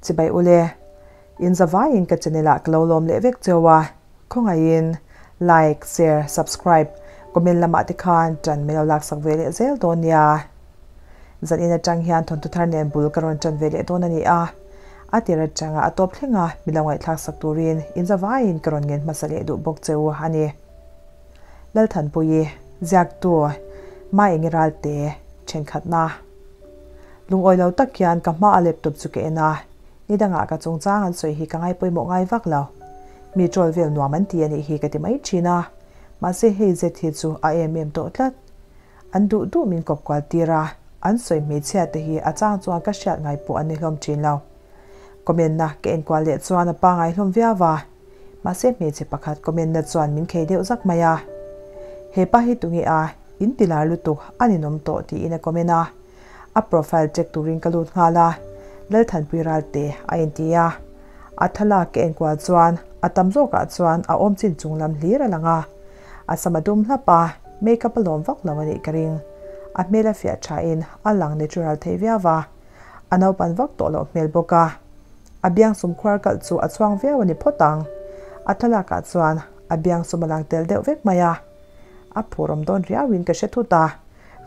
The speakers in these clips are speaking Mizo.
Chibai ule, in zavaiin ka channel ah ka lo lawm leh vek cheu a, khawngaihin like, share, subscribe, comment lamah te khan tan min lo laksak ve leh zel dawn nia. Zanin atang hian thawnthu thar nen bul ka rawn tan ve leh dawn a ni a, a tir atanga a tawp thleng a mi lo ngaihthlak sak turin in zavaiin ka rawn ngen hmasa leh duh bawk cheu a ni. Lalthanpuii, Ziaktu, Maengi Ralte, Thenkhatna. Lungawi lo tak hian ka hma a laptop chu ka en a, ni dangah ka chungchang an sawi hi ka ngai pawimawh ngai vak lo. Mi troll vel nuam an ti a nih hi ka ti mai thin a, mahse hei zet hi chu a em em tawh tlat. An duh duh min kawp kual tir a, an sawi hmeichhia te hi a chang chuan ka hriat ngai pawh an ni hlawm thin lo. Comment na ka enkual leh chuan a pangai hlawm viau a, mahse hmeichhe pakhat comment na chuan min khei deuh zak mai a. He pa hi tunge a, in ti lar lutuk a ninawm tawh tiin a comment a. A profile check turin ka lut nghal a, Lalthanpui Ralte a inti a. A thlalak ka enkual chuan a tam zawkah chuan a awm chin chung lam hlir a lang a. A sam a dum hlap a, makeup a lawm vak lo a nih ka ring. A hmel a fiah thain a lang natural thei viau a, a naupan vak tawh loh hmel bawk a. A biangsum khuar kalh chu a chhuang viau a ni phawt ang. A thlalakah chuan a biangsum a lang tel deuh vek mai a. A phurawm dawn riauin ka hre thut a,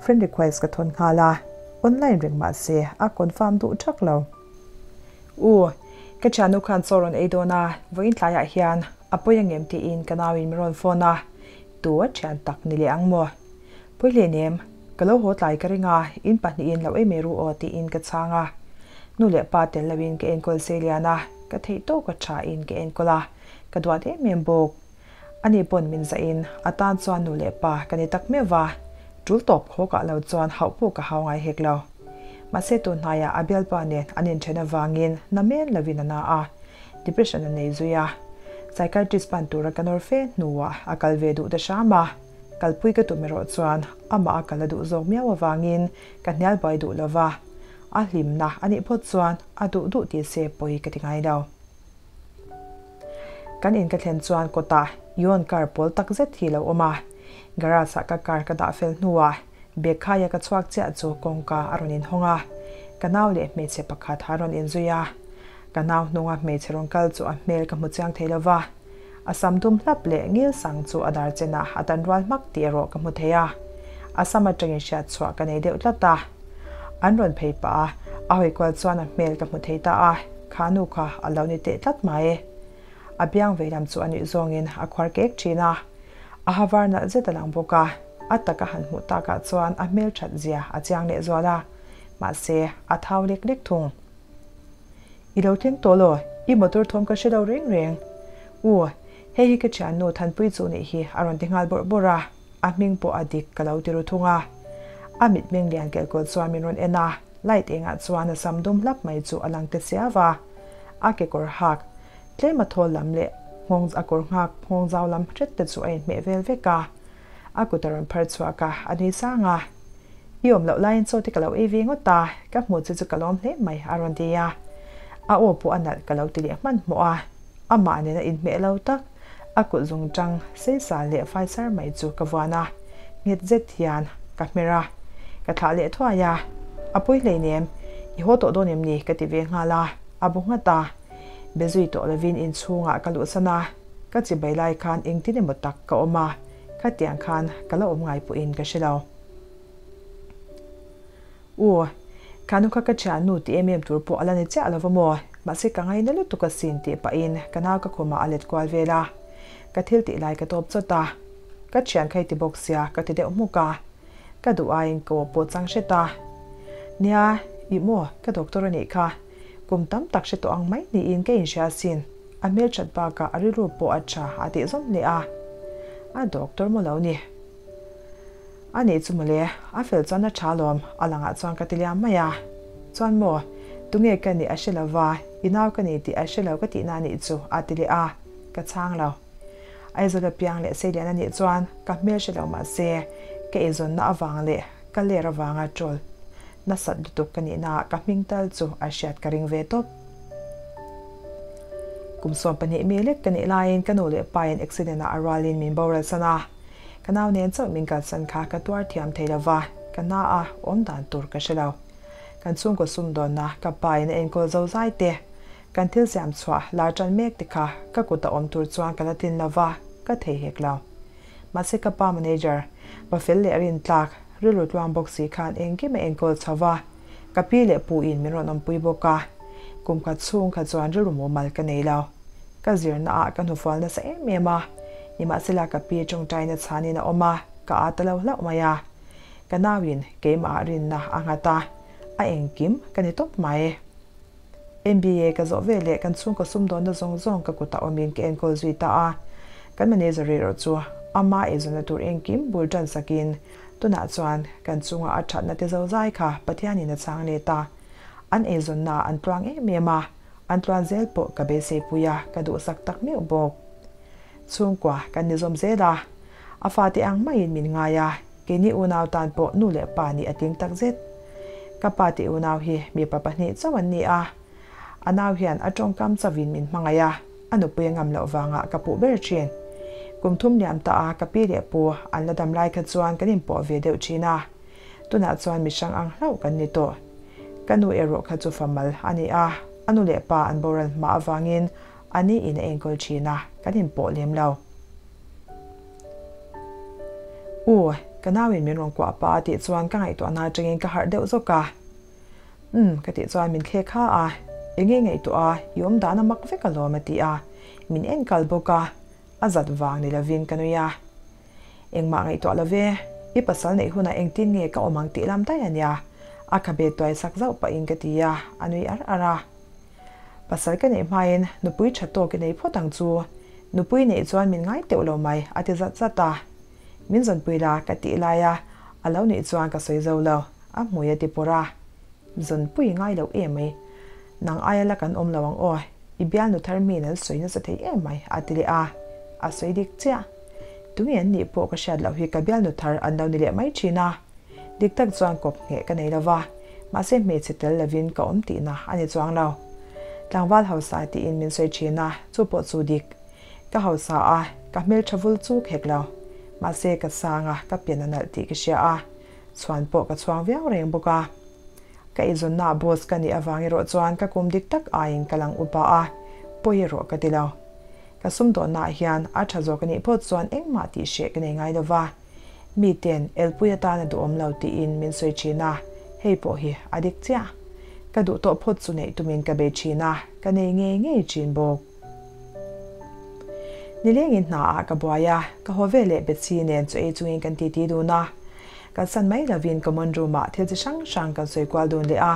friend request ka thawn nghal a, online reng mah se a confirm duh thak lo. U, ka thiannu khan chaw rawn ei dawn a, vawiin tlaiah hian a pawi angem tiin ka nauin min rawn phone a, tu a thian tak ni leh ang maw? Pawi hleinem, ka lo haw tlai ka ring a, in pahnihin lo ei mai ru aw tiin ka chhang a. Nu leh pa tel loin ka enkawl sei lian a, ka theih tawk a tha in ka enkawl a, ka duat em em bawk. Ani pawn min zahin a tan chuan nu leh pa ka ni tak meuh va, tul tawp khawkah lo chuan hauh pawh ka hau ngai hek lo. Mahse tun hnaiah a bialpa nen an inthen avangin na men lovin a na a, depression a nei zui a. Psychiatrist pan tura ka nawr fe hnuah a kal ve duh ta hram a, kalpui ka tum erawh chuan amah a kal a duh zawk miau avangin ka hnial buai duh lo va, a hlimna a nih phawt chuan a duh duh tih se pawi ka ti ngai lo. Kan in ka thlen chuan kawtah Yon car pawl tak zet hi lo awm a, garage ah ka car ka dah fel hnuah bag khaia ka chhuak chiah chu kawngka a rawn inhawng a, ka nau leh hmeichhe pakhat a rawn inzui a, ka nau hnunga hmeichhe rawn kal chu a hmel ka hmu chiang thei lova, a sam dum hlap leh ngil sang chu a dar chenah a tan rual hmak tih erawh ka hmu thei a, a sam atangin hriat chhuah ka nei deuh tlat a. An rawn phei pah a, a hawi kual chuan a hmel ka hmu thei ta a, kha nu kha a lo ni teh tlat mai. A biang vei lam chu a nuih zawngin a khuar kek thin a, a ha var nalh zet a lang bawk a, a taka han hmuh takah chuan a hmel that zia a chiang leh zual a, mahse a thau lek lek thung. I lo thleng tawh law, i motor thawm ka hre lo reng reng. U, hei hi ka thiannu Thanpui chu nih hi a rawn ti nghal bawrh bawrh a. A hming pawh a dik ka lo ti ru thung a. A mitmeng lian kelkawl chuan min rawn en a, light engah chuan a sam dum hlap mai chu a lang te chiau a. A kekawr hak, tlem a thawl lam leh nghawng a kawr nghak nghawng zau lam hret te chu a inhmeh vel vek a. A kut a rawn phar chhuak a, a nui sang a. I awm loh laiin chaw te ka lo ei ve ngawt a, ka hmuh chu chu ka lawm hle mai a rawn ti a. A aw pawh a nalh ka lo ti leh hmanhmawh a, amah nen a inhmeh lo tak. A kut zung tang seisa leh faisar mai chu ka vuan a, nghet zet hian ka hmer a, ka thlah leh thuai a, A pawi hleinem, i haw tawh dawn em ni? ka ti ve nghal a, a bu nghat a. Be zui tawh lovin inchhungah ka luhsan a, ka chibai lai khan engtin emaw tak ka awm a, khatiang khan ka la awm ngai pawhin ka hre lo. U, ka nu kha ka thiannu ti em em tur pawh a la ni chiah lova maw? Mahse ka ngaina lutuk asin tih pahin ka nau ka khumah a let kual vel a. Ka thil tih lai ka tawp chawt a. Ka thian kha i ti bawk sia ka ti deuh hmuk a. Ka duh aiin ka aw pawh chang hret a. Nia, ih maw, ka doctor a nih kha. Kum tam tak hre tawh ang mai niin ka inhria asin. A hmelthat bakah a rilru pawh a tha a tih zawm leh a. A doctor maw lo ni. A nih chu mawle, a fel chuan a tha lawm, a langah chuan ka ti liam mai a. Chuan maw, tunge ka nih a hre lo va, i nau ka ni tih a hre lo ka tihna a nih chu, a ti leh a, ka chhang lo. Aizawl apiang leh Seilian a nih chuan ka hmel hre lo mah se, ka eizawnna avang leh ka ler avanga troll nasat lutuk ka nihnaah ka hming tal chu a hriat ka ring ve tawp. Kum 12 mi lek ka nih laiin ka nu leh pain accident ah a rualin min boral san a. Ka nau nen chauh min kalsan kha ka tuar thiam thei lo va, ka na a, awm dan tur ka hre lo. Kan chhungkaw sumdawnna ka pa in a enkawl zo zai te. Kan thil siam chhuah lar tan mek te kha ka kuta awm tur chuan ka la tlin lo va, ka thei hek lo. Mahse ka pa manager, pa fel leh rintlak, rilru tluang bawk si khan engkim a enkawl chho va, ka pi leh pu in min rawn awmpui bawk a. Kum khat chhung kha chuan rilru mumal ka nei lo. Ka zirna ah ka hnufual nasa em em a, nimahsela ka pi tawngtaina chhanin a awm a, ka â ta lo hlauh mai a. Ka nauin keimah ah rinna a nghat a, a engkim ka ni tawp mai. MBA ka zawh ve leh kan chhungkaw sumdawnna zawng zawng ka kutah awmin ka enkawl zui ta a. Kan manager erawh chu ama eizawnna tur engkim bul tan sakin tunah chuan kan chunga a thatna te zozai kha Pathianin a chhang let a. An eizawnnaah an tluang em em a, an tluan zel pawh ka beiseipui a, ka duhsak tak meuh bawk. Chhungkua kan ni zawm zel a, a fate ang maiin min ngai a, keini unau tan pawh nu leh pa nih a tling tak zet. Ka pa te unau hi mipa pahnih chauh an ni a, a nau hian a tawngkam chauhin min hmangaih a, a nupui a ngam loh vangah ka puh ber thin. Kum thum liam ta a ka pi leh pu an la dam lai kha chuan kan inpawh ve deuh thin a, tunah chuan mihrang ang hlauh kan ni tawh. Ka nu erawh kha chu famal a ni a, a nu leh pa an boral hma avangin A ni in a enkawl thin a, kan inpawh lem lo. U, ka nau in min rawn kuah pah a tih chuan ka ngaihtuahna atangin ka harh deuh zawk a. Umm, ka tih chuan min thlek ha a, enge ngaihtuah a, i awm dan a mak vek alawm a ti a, min enkal bawk a, a zat vang ni lovin ka nui a. Engmah ngaihtuah lo ve, i pasal neih hunah engtin nge ka awm ang tih lam daih a nia, a khabe tuai sak zauh pahin ka ti a, a nui ar ar a. Pasal ka neih hmain nupui tha tawk i nei phawt ang chu. Nupui neih chuan min ngai teuh lo mai, a ti zat zat a. Min zawnpui la ka tih laia a lo nih chuan ka sawi zo lo, a hmui a ti pawrh a. Zawnpui ngai lo em mai. Nang aia la kan awm lo ang aw, i bialnu thar miin an sawi nasa thei em mai, a ti leh a. A sawi dik chiah. Tunge an nih pawh ka hriat loh hi ka bialnu thar an lo ni leh mai thin a. Dik tak chuan kawp ngheh ka nei lo va, mahse hmeichhe tel lovin ka awm tihna a ni chuang lo. Tlangval hausa tiin min sawi thin a, chu pawh chu dik. Ka hausa a, ka hmeltha vul chuk hek lo. Mahse ka sang a, ka pian a nalh tih ka hria a, chhuan pawh ka chhuang viau reng bawk a. Ka eizawnnaah boss ka nih avang erawh chuan ka kum dik tak aiin ka lang upa a, pawi erawh ka ti lo. Ka sumdawnnaah hian a tha zawk a nih phawt chuan engmah tih hreh ka nei ngai lo va. Miten elpui atan a duhawm lo tiin min sawi thin a, hei pawh hi a dik chiah. Ka duh tawh phawt chu neih tumin ka bei thin a, ka nei ngei ngei thin bawk. Nilengin hna ah ka buai a, ka haw ve leh Betsy nen chu ei chungin kan titi dun a. Kalsan mai lovin common room ah thil chi hrang hrang kan sawi kual dun leh a.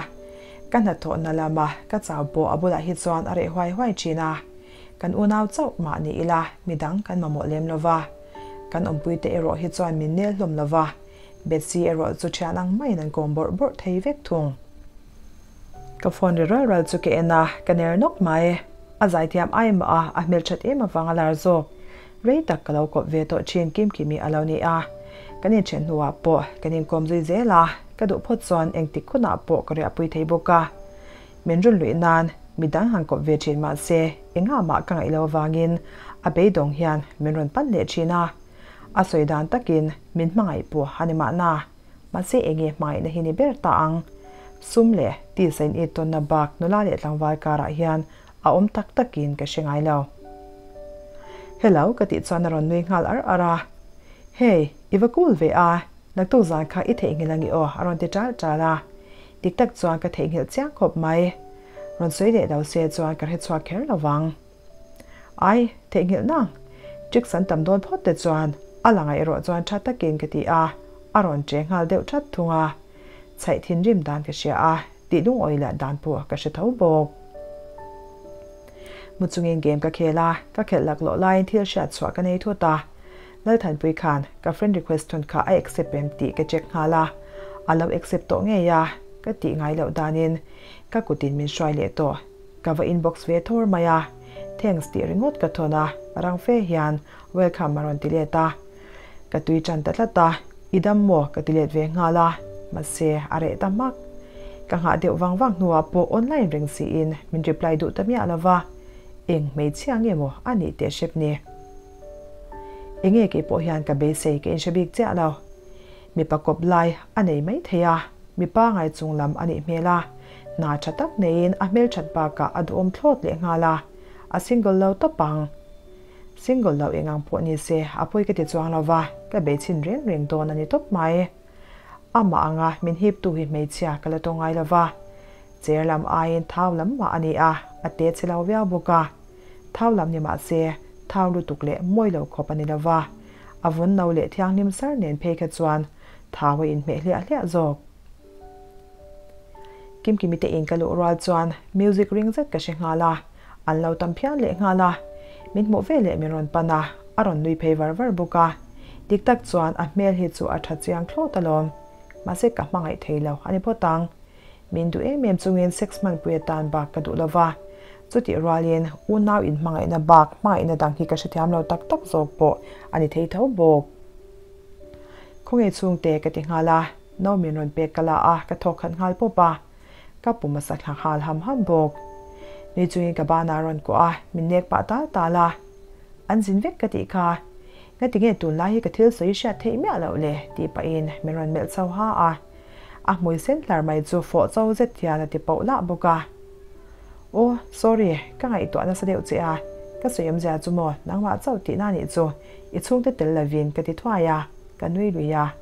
Ka hnathawhna lama ka chau pawh a bulah hi chuan a reh huai huai thin a. Kan unau chauh mah ni ila midang kan mamawh lem lo va. Kan awmpuite erawh hi chuan min nel hlawm lo va, Betsy erawh chu thian ang maiin an kawm bawrh bawrh thei vek thung. Ka phone ri ral ral chu ka en a, ka ner nawk mai. A zaithiam ai mah a, a hmelthat em avang a lar zawk. Rei tak ka lo kawp ve tawh thin Kimkimi a lo ni a. Kan inthen hnuah pawh kan inkawm zui zel a, ka duh phawt chuan engtik hunah pawh ka riahpui thei bawk a. Min rawn luih nan midang han kawp ve thin mah se engah mah ka ngaih lo avangin a beidawng hian min rawn pan leh thin a. A sawi dan takin min hmangaih pawh a ni mahna. Mahse enge hmangaihna hi ni ber ta ang. Sum leh tisa in it tawnna bak nula leh tlangval karah hian a awm tak takin ka hre ngai lo. Hello ka tih chuan a rawn nui nghal ar ar a. Hey, i va cool ve a, naktuk zan kha i theihnghilh angi aw a rawn ti ṭal ṭal a. Dik tak chuan ka theihnghilh chiang khawp mai. Rawn sawi leh lo se chuan ka hrechhuak kher lo vang. Ai, theihnghilh nang. Tricks an tam dawn phawt te chuan a la ngaih erawh chuan tha takin ka ti a, a rawn che nghal deuh that thung a. Chhaih thinrim dan ka hria a, tih lungawi lah dan pawh ka hre tho bawk. Mu chungin game ka khel a, ka khelh laklawh laiin thil hriat chhuah ka nei thut a. Lalthanpui khan ka friend request thun kha a accept em tih ka check nghal a, a lo accept tawh ngei a, ka tih ngai loh danin ka kutin min hruai leh tawh. Ka va inbox ve thawr mai a, thanks tih ringawt ka thawn a, rang fe hian welcome a rawn ti let a. Ka tui tan ta tlat a, i dam maw ka ti let ve nghal a, mahse a reh ta hmak. Ka nghah deuh vang vang hnuah pawh online reng siin min reply duh ta miah lo va, eng hmeichhia nge maw a nih teh hrep ni. Enge kei pawh hian ka beisei ka inhre bik chiah lo. Mipa kawp lai a nei mai thei a, mipa ngai chung lam a nih hmel a. Hna tha tak neiin a hmelthat bakah a duhawm thlawt lehnghal a, a single lo tawp ang. Single lo eng ang pawh ni se a pawi ka ti chuang lo va, ka bei chhin reng reng dawn a ni tawp mai. Amah anga min hiptu hi hmeichhia ka la tawng ngai lo va, cher lam aiin thau lam mah a ni a, a te chhe lo viau bawk a. Thau lam ni mah se thau lutuk leh mawi lo khawp a ni lo va, a vun no leh thianghlim sar nen phei kha chuan thau a inhmeh hliah hliah zawk. Kimkimi te in ka luh rual chuan music ring zet ka hre nghal a, an lo tam phian leh nghal a, min hmuh ve leh min rawn pan a, a rawn nui phei var var bawk a, dik tak chuan a hmel hi chu a tha chiang thlawt alawm, mahse ka hmangaih thei lo a ni phawt ang. Min duh em em chungin sex hmanpui atan bak ka duh lova, chutih rualin unau inhmangaihna bak hmangaihna dang hi ka hrethiam lo tak tak zawk pawh a ni thei tho bawk. Khawnge chhungte ka ti nghal a. No min rawn pek ka la a, ka thawk khat nghal pawp a, ka pum a sa thla nghal ham ham bawk. Nui chungin ka banah a rawn kuah a, min nek pah tal tal a. An zin vek ka tih kha. Ngatinge tunlai hi ka thil sawi hriat theih miah loh le? tih pahin min rawn melh chho ha a. A hmui sen hlar mai chu fawh cho zet hian a ti pauh lah bawk a. Aw, sorry, ka ngaihtuah nasa deuh che a, ka sawi awmzia chu maw nangmah chauh tihna nih chu i chhungte tel lovin ka ti thuai a, ka nui lui a.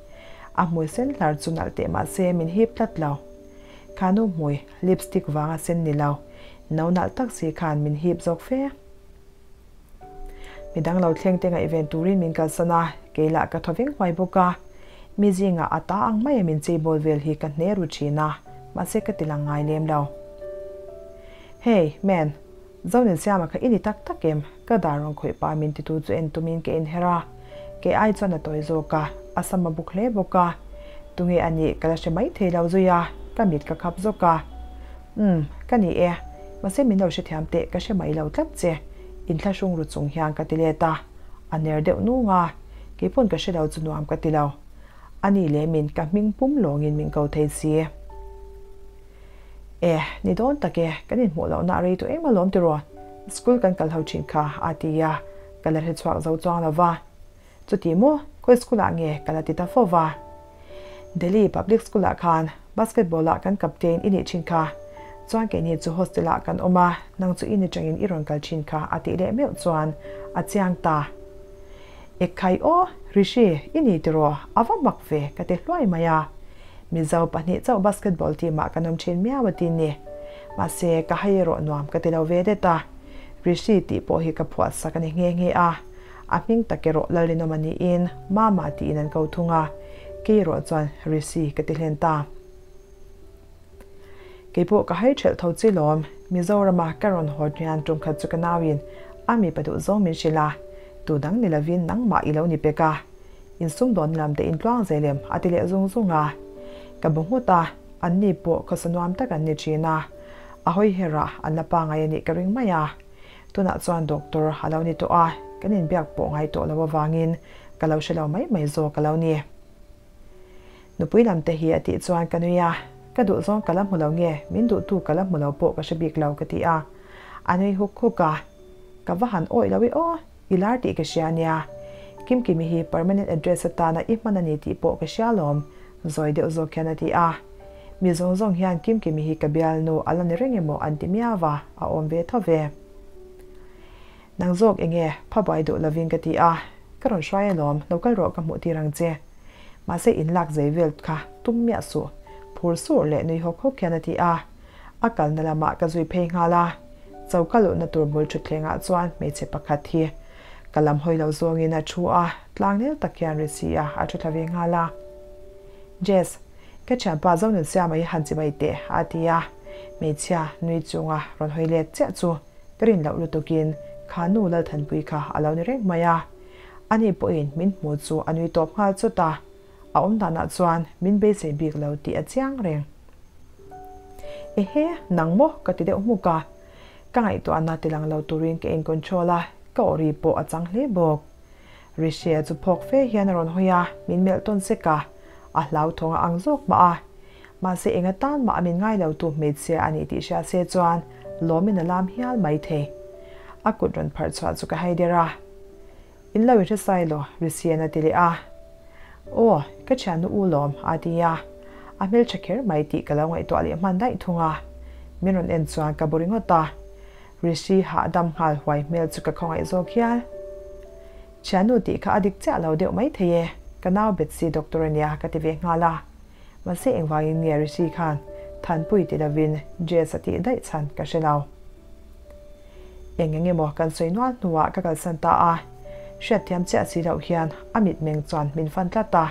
A hmui sen hlar chu nalh teh mah se min hip tlat lo. Kha nu hmui lipstick vanga sen ni lo, no nalh tak si khan min hip zawk fe. Midang lo thleng te ngaihven turin min kalsan a, kei lah ka thaw veng huai bawk a. Mi zingah a ta ang maia min cheibawl vel hi ka hne ru thin a, mahse ka ti lang ngai lem lo. Hey, man! Zoninsiama kha i ni tak tak em? Ka dar rawn khawih pa min titu chu en tumin ka inher a, kei ai chuan a tawi zawk a, a sam a buk hle bawk a. Tunge a nih ka la hre mai thei lo zui a, ka mit ka khap zawk a. Umm, ka ni e. Mahse min lo hrethiam teh ka hre mai lo tlat che, inthlahrung ru chung hian ka ti let a, a ner deuh nung a, keipawn ka hre lo chu nuam ka ti lo. A ni leh min ka hming pum lawngin min ko thei si. E, ni dawn tak e, kan inhmuh lohna a rei tawh em alawm tiraw? School kan kal ho thin kha a ti a, ka la hrechhuak zo chuang lo va. Chuti maw, khawi school ah nge ka la ti ta fo va. Delhi Public School ah khan basketball ah kan captain i nih thin kha, chuan keini chu hostel ah kan awm a, nang chu in atangin i rawn kal thin kha a tih leh meuh chuan a chiang ta. Ekhai aw, Rishi, i ni tiraw? A va mak ve, ka ti hluai mai a. Mizo pahnih chauh basketball team ah kan awm thin miau a tin ni. Mahse, ka hai erawh nuam ka ti lo ve det a. Rishi tih pawh hi ka phuah sak a ni nghe nghe a. A hming tak erawh Lalrinawma niin Mama tiin an ko thung a, kei erawh chuan Rishi ka ti hlen ta. Keipawh ka hai thelh tho chi lawm, Mizorama ka rawn haw hian tum khat chu ka nauin a mipa duh zawng min hrilh a, tu dang ni lovin nangmah i lo ni pek a, insum dawn lam te in tluang zel em a ti leh zung zung a. Ka bu nghut a, anni pawh khawsa nuam tak an ni thin a, a hawi herah an la pangai a nih ka ring mai a. Tunah chuan doctor a lo ni tawh a, kan inbiak pawh ngai tawh lo avangin ka lo hre lo mai mai zawk a lo ni. Nupui lam te hi a tih chuan ka nui a, ka duh zawng ka la hmu lo nge, min duhtu ka la hmu lo pawh ka hre bik lo ka ti a. A nui huk huk a, ka va han awih lo i aw, i lar tih ka hria nia. Kimkimi hi permanent address atana i hman a ni tih pawh ka hria lawm, zawi deuh zawk hian a ti a. Mi zawng zawng hian Kimkimi hi ka bialnu a la ni reng emaw an ti miau a, a awm ve tho ve. Nang zawk enge pha buai duh lovin ka ti a, ka rawn hruai alawm, lo kal rawh ka hmuh tir ang che. Mahse in lak zei vel kha tum miah suh, phur sur leh nui hawk hawk hian a ti a. A kalna lamah ka zui phei nghal a, choka luhna tur bul thutthlengah chuan hmeichhe pakhat hi ka lam hawi lo zawngin a thu a, tlangnel tak hian ri si a, a thu thla ve nghal a. Jess, ka thianpa Zonunsiama hi han chi mai teh, a ti a, hmeichhia nui chunga rawn hawi let chiah chu ka rin loh lutukin kha nu Lalthanpui kha a lo ni reng mai a. Ani pawhin min hmu chu a nui tawp nghal chut a, a awm danah chuan min beisei bik lo tih a chiang reng. Ehe, nang maw? ka ti deuh hmuk a. Ka ngaihtuahna ti lang lo turin ka in control a, ka aw ri pawh a chang hle bawk. Rishia chu phawk fe hian a rawn hawi a, min melh tawn sek a, a hlauthawng a ang zawk mah a. Mahse eng atan mah a min ngai lo tu hmeichhia a nih tih hria se chuan lawmin a lam hial mai thei. A kut rawn pharh chhuah chu ka hai der a. In lo inhre sai law, Risian a ti leh a. Aw, ka thiannu u lawm, a ti a. A hmeltha kher mai tih ka lo ngaihtuah leh hman daih thung a. Min rawn en chuan ka bu ringawt a, Rishi hahdam nghal huai hmel chu ka khawngaih zawk hial. Thiannu tih kha a dik chiah lo deuh mai thei e, ka nau Betsy doctor a nia ka ti ve nghal a. Mahse engvangin nge Rishi khan Thanpui ti lovin Jess a tih daih chhan ka hre lo. Eng eng emaw kan sawi nual hnuah ka kalsan ta a, hriatthiam chiah si loh hian a mitmeng chuan min fan tlat a,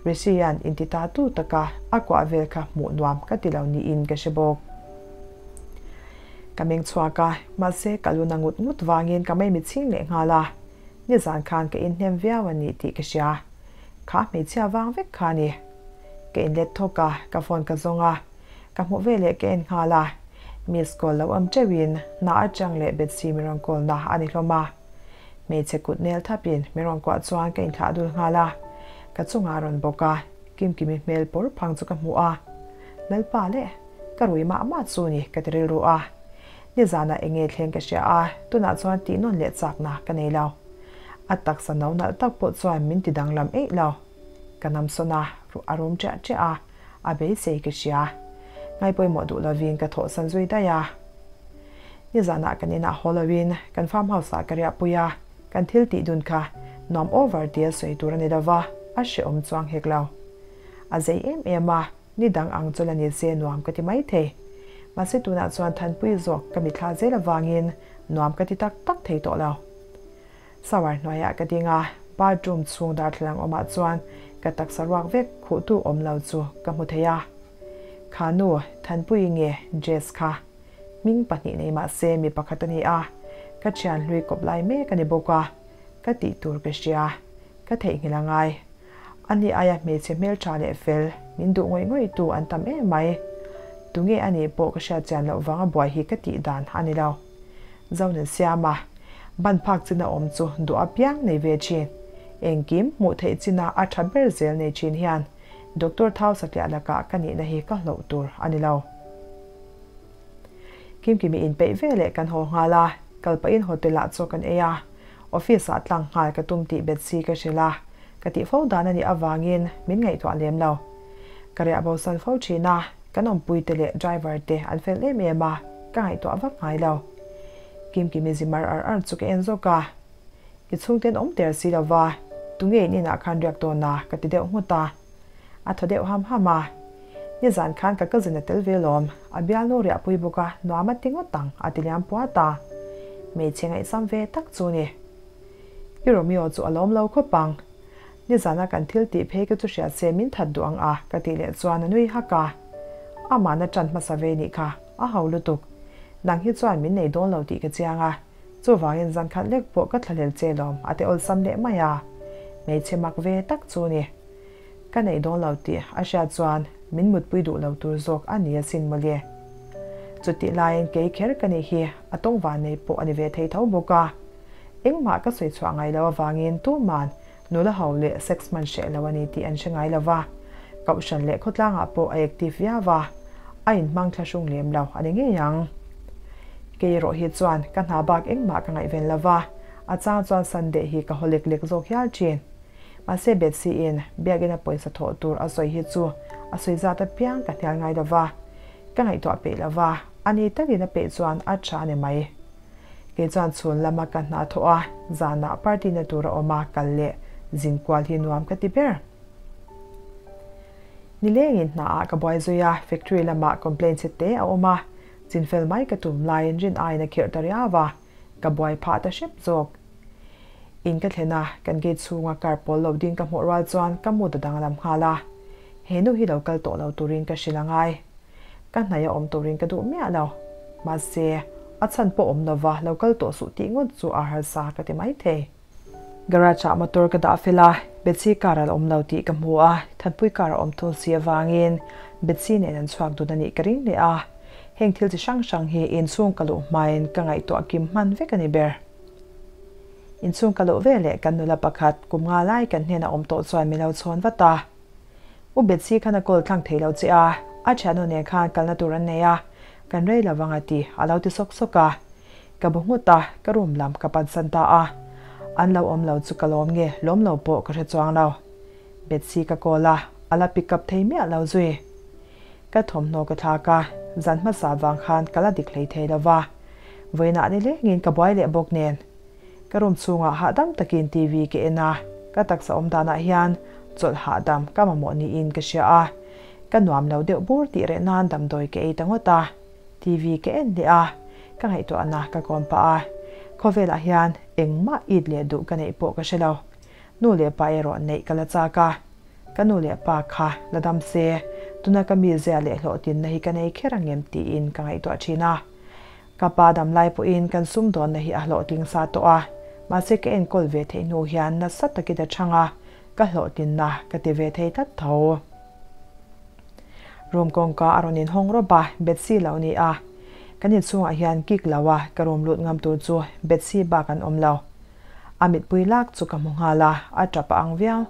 Rishi-a'n inti ta tu taka a kuah vel kha hmuh nuam ka ti lo niin ka hre bawk. Ka meng chhuak a, mahse ka lu na ngut ngut vangin ka mei mitchhing leh nghal a, nizan khan ka inhnem viau a ni tih ka hria. Kha hmeichhia vang vek kha a ni. Ka inlet thawk a, ka phone ka zawng a, Ka hmuh veleh ka en nghal a, miss call lo awm teuhin hna atang leh Betsy min rawn call na a ni hlawm a. Hmeichhe kut nel thapin min rawn kuah chuan ka inthlah dul nghal a, ka chungah a rawn bawk a, Kimkimi hmel pawr phang chu ka hmu a. Lalpa leh, ka rui mah mah chu ni ka ti rilru a. Nizanah eng nge thleng ka hria a, tunah chuan tih nawn leh chakna ka nei lo. A taksa no nalh tak pawh chuan min ti danglam eih lo. Ka namsawn a, ruah a rum ṭiah ṭiah a, a beisei ka hria. Ngaipawimawh duh lovin ka thawhsan zui daih a. Nizanah kan inah haw lovin kan farm house ah ka riahpui a, kan thil tih dun kha nuam over tia sawi tur a ni lova, a hrehawm chuang hek lo. A zei em em a, ni dang ang chu la ni se nuam ka ti mai thei. Mahse tunah chuan Thanpui zawk ka mithla zel avangin nuam ka ti tak tak thei tawh lo. Shower hnuaiah ka ding a, bathroom chhung darthlalang awmah chuan ka taksa ruak vek khuhtu awm lo chu ka hmu thei a. Kha nu, Thanpuii nge Jess kha? Hming pahnih nei mah se mi pakhat a ni a, ka thian hlui kawp lai mek a ni bawk a, ka tih tur ka hria, ka theihnghilh a ngai. Ani aia hmeichhe hmeltha leh fel, min duh ngawih ngawih tu an tam em mai. Tunge a nih pawh ka hriat chian loh vanga buai hi ka tih dan a ni lo. Zonin siam a, ban phak china awm chu duh apiang nei ve thin. Engkim hmuh theih china a tha ber zel nei thin hian Doctor Thau Satliah lakah ka nihna hi ka hloh tur a ni lo. Kimkimi inpeih ve leh kan haw nghal a, kal pahin hotel ah chaw kan ei a, office ah tlang nghal ka tum tih Betsy ka hrilh a, ka tih fo dan a nih avangin min ngaihtuah lem lo. Ka riah bosan fo thin a, kan awmpui te leh driver te an fel em em a, ka ngaihtuah vak ngai lo. Kimkimi zi mar ar ar chu ka en zawk a, I chhungten awm der si lo va, tunge in inah khan riak dawn a? ka ti deuh nghut a. A thaw deuh ham ham a, Nizan khan ka cousin a tel ve lawm, a bialnu riahpui bawk a, nuam a ti ngawt ang, a ti liam puat a. Hmeichhe ngaihsam ve tak chu ni. I Romeo chu a lawm lo khawp ang. Nizana kan thil tih phei ka chu hriat se min that duh ang a, ka tih leh chuan a nui hak a. Amahna ṭan hmasa ve nih kha, a ho lutuk. Nang hi chuan min nei dawn lo tih ka chiang a, chuvangin zan khat lek pawh ka thlahlel che lawm a ti awlsam leh mai a. Hmeichhe mak ve tak chu ni. Ka nei dawn lo tih a hriat chuan min mutpui duh lo tur zawk a ni asin mawle. Chutih laiin kei kher ka nih hi a tawng van nei pawh a ni ve thei tho bawk a. Engmah ka sawi chhuah ngai lo avangin tuman nula ho leh sex hman hreh lo a ni tih an hre ngai lo va, kohhran leh khawtlangah pawh a active viau va, a inhmang thlahrung lem lo a ni ngei ang. Kei erawh hi chuan ka hna bak engmah ka ngaihven lo va, a chang chuan Sunday hi ka haw lek lek zawk hial thin. Mahse Betsy-in biakina pawisa thawh tur a sawi hi chu a sawi zat apiang ka hnial ngai lo va, ka ngaihtuah peih lo va, a ni takin a peih chuan a tha a ni mai. Kei chuan chhun lama ka hna thawh a, zanah party na tur a awm a, kal leh zin kual hi nuam ka ti ber. Nilengin hnaah ka buai zui a, factory lamah complaint chhe te a awm a, chinfel mai ka tum laiin rin aiin a khirh ta riau a, ka buai phah ta hrep zawk. In ka thlen a, kan gate chhunga car pawl lo ding ka hmuh rual chuan ka mood a danglam nghal a, he nu hi lo kal tawh lo turin ka hrilh a ngai. Ka hnaih a awm turin ka duh miah lo. Mahse, a chhan pawh awm lova lo kal tawh suh tih ngawt chu a harsa ka ti mai thei. Garage ah motor ka dah fel a, Betsy car a la awm lo tih ka hmu a, Thanpui car a awm thung si avangin Betsy nen an chhuak dun a nih ka ring leh a. Heng thil chi hrang hrang hi inchhung ka luh hmain ka ngaihtuah kim hman vek a ni ber. Inchhung ka luh veleh kan nula pakhat kum nga lai kan hnena awm tawh chuan min lo chhawn vat a. U Betsy khan a call thlang thei lo che a, a thiannu nen khan kalna tur an nei a, kan rei lo vang a ti, a lo ti sawk sawk a. Ka bu nghut a, ka room lam ka pansan ta a. An lo awm lo chu ka lawm nge, lawm lo pawh ka hre chuang lo. Betsy ka call a, a la pick up thei miah lo zui. Ka thawmhnaw ka thlak a, Zan hmasa vang khan ka la dik hlei thei lo va, vawiinah nilengin ka buai leh bawk nen. Ka room chhungah hahdam takin TV ka en a, ka taksa awm danah hian chawlh hahdam ka mamawh niin ka hria a, ka nuam lo deuh bur tih reh nan damdawi ka ei ta ngawt a. TV ka en leh a, ka ngaihtuahna ka kawm pah a, khawvelah hian engmah it leh duh ka neih pawh ka hre lo. Nu leh pa erawh neih ka la chak a, ka nu leh pa kha la dam se, tuna ka mizia leh hlawhtlinna hi ka nei kher angem tiin ka ngaihtuah thin a. Ka pa dam lai pawhin kan sumdawnna hi a hlawhtling sa tawh a, mahse ka enkawl ve theih hnu hian nasa takin a chhang a, ka hlawhtlinna ka ti ve thei tlat tho. Room kawngka a rawn inhawng rawp a, Betsy lo ni a. Kan inchhungah hian kik lo a, ka room lut ngam tur chu Betsy bak an awm lo. A mitpui lak chu ka hmu nghal a, a tap a ang viau.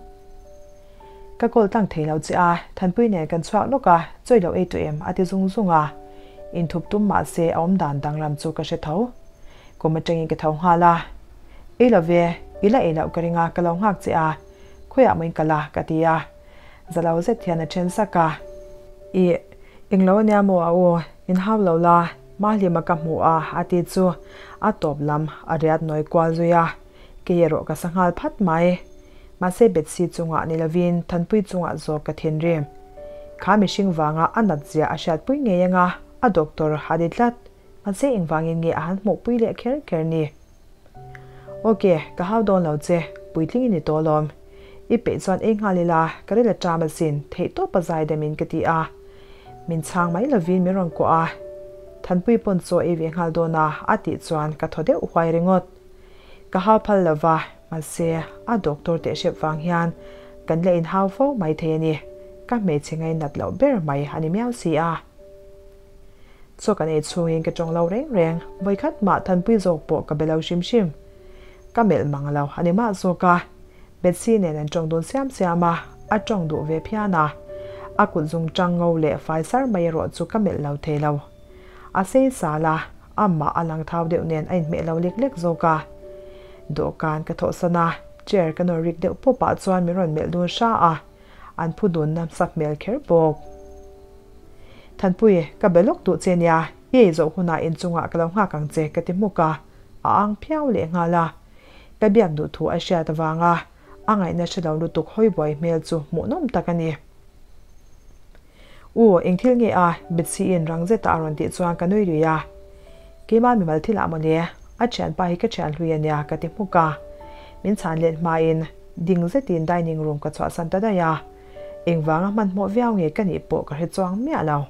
Ka call tlang thei lo che a, Thanpui nen kan chhuak lawk a, chawi lo ei tawh em? a ti zung zung a. Inthup tum mah se a awm dan danglam chu ka hre tho. Kum atangin ka tho nghal a. Ei lo ve, i la ei loh ka ring a, ka lo nghak che a, khawiah maw in kal a? ka ti a. Za lo zet hian a then sak a. Ih, englo ania maw a u, in hau lo la, Mahlima ka hmu a, a ti chu a tawp lam a riat nawi kual zui a, kei erawh ka sa nghal phat mai. Mahse Betsy chungah ni lovin Thanpui chungah zawk ka thinrim. Kha mihring vanga a nat zia a hriatpui ngei anga a doctor a ni tlat. Mahse engvangin nge a han hmuhpui leh kher kher ni? Ok, ka hau dawn lo che, puitling i ni tawh alawm. I peih chuan ei nghal ila, ka ril a ṭam asin, theihtawp a zai demin ka ti a. Min chhang mai lovin min rawn kuah a, Thanpui pawn chaw ei ve nghal dawn a, a tih chuan ka thaw deuh huai ringawt. Ka hau phal lo va, mahse a doctor teh hrep vang hian kan la inhau fo mai thei a ni. Ka hmeichhe ngainat loh ber mai a ni miau si a. Chaw kan ei chhungin ka tawng lo reng reng, vawikhat mah Thanpui zawk pawh ka be lo hrim hrim. Ka melh mang lo a ni mah zawk a. Betsy nen an tawng dun siam siam a, a tawng duh ve phian a. A kut zung tang ngo leh fai sar mai erawh chu ka melh lo thei lo. A sei sal a, amah a lang thau deuh nen a inhmeh lo lek lek zawk a. Dawhkan ka thawhsan a, chair ka nawr rik deuh pawp ah chuan min rawn melh dun hra a. An phu dun nasa hmel kher bawk. Thanpui, ka be lawk duh che nia, i ei zawh hunah inchungah ka lo nghak ang che ka ti hmuk a, a ang phiau leh nghal a. Ka biak duh thu a hriat avanga a ngaihna hre lo lutuk hawi buai hmel chu hmuhnawm tak a ni. U, eng thil nge a? Betsy-in rang zeta a rawn tih chuan ka nui lui a. Keimah mimal thil ah mawle, a thianpa hi ka thian hlui a nia ka ti hmuk a. Min chhan let hmain ding zetin dining room ka chhuahsan ta daih a. Engvanga hmanhmawh viau nge ka nih pawh ka hre chuang miah lo.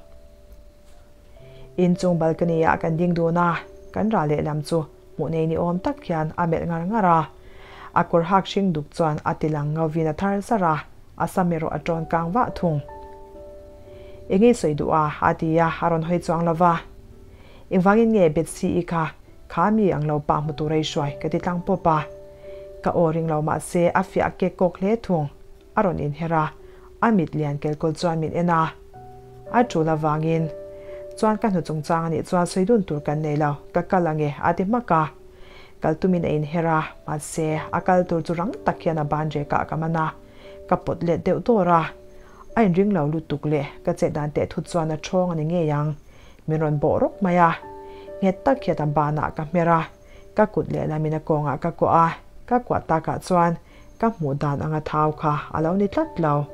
Inchung balcony ah kan ding dun a, kan ral lehlam chu hmuh nei ni awm tak hian a melh ngar ngar a. A kawr hak hring duk chuan a ti lang ngauvin a thar zar a, a sam erawh a tawn kang vah thung. Eng ei sawi duh a? a ti a, a rawn hawi chuang lo va. Engvangin nge Betsy-i kha kha mi ang lo pah hmu tur a i hruai? ka ti tlang pawp a. Ka aw ring lo mahse a fiah kek kawk hle thung. A rawn inher a, a mit lian kelkawl chuan min en a. A tul avangin, Chuan ka hnu chungchang a nih chuan sawi dun tur kan nei lo, ka kal ange a ti hmak a. Kal tumin a inher a, mahse a kal tur chu rang tak hian a ban rekah ka man a, ka pawt let deuh dawr a. A inring lo lutuk leh ka chet dan teh thut chuan a thawng a ni ngei ang. Min rawn bawh rawk mai a, nghet tak hian a banah ka hmer a, ka kut lehlamin a kawngah ka kuah a, ka kuah takah chuan Ka hmuh dan anga thau kha a lo ni tlat lo.